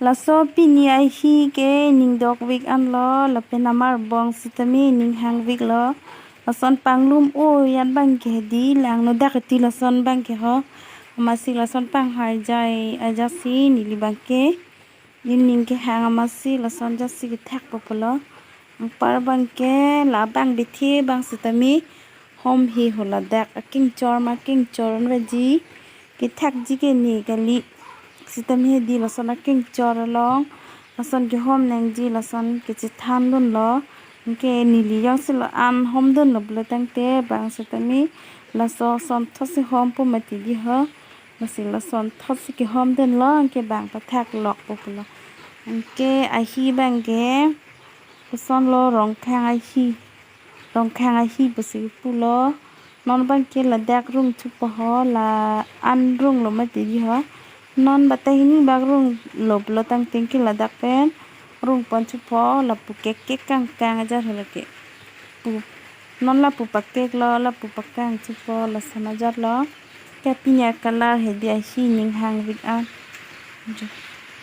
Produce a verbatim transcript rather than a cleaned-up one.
Laso pini ahi ke ning dokvik anlo, lapen amarbong sitame ning hangviklo. Lason panglum o-an abang ke hedi, langno dak eti lason abang ke ho. Amatsi lason panghai jai ajatsi neli abang ke, ne ning kehang amatsi lason ajatsi kethakpo pulo. Anpar abang ke labang bethe abang sitame hom he ho, ladak akengchor ma kengchor anveji, kethakji ke ne kali. Sitame hedi lason akengchor along lason kehom nangji lason kechethandunlo. Anke neli jongsi la-an homdunlo pulo tangte bang sitame laso asonthotsi hompo mati di ho. Lasi lasonthotsi kehomdunlo, anke bang pathaklokpo pulo. Anke ahi abang ke kosonlo, Rongkhang ahi, Rongkhang ahi pusi pulo. Non abang ke ladak rung thupo ho, la-an runglo mati di ho. Non batai hini bak runglo pulo tangte ke ladak pen rungpon thupo, lapu kek kek kangkang ajat ho lake. Pu, non lapu pakeklo, lapu pakang thupo, lason ajatlo. Ke pini acolour hedi ahi ning hangvik an.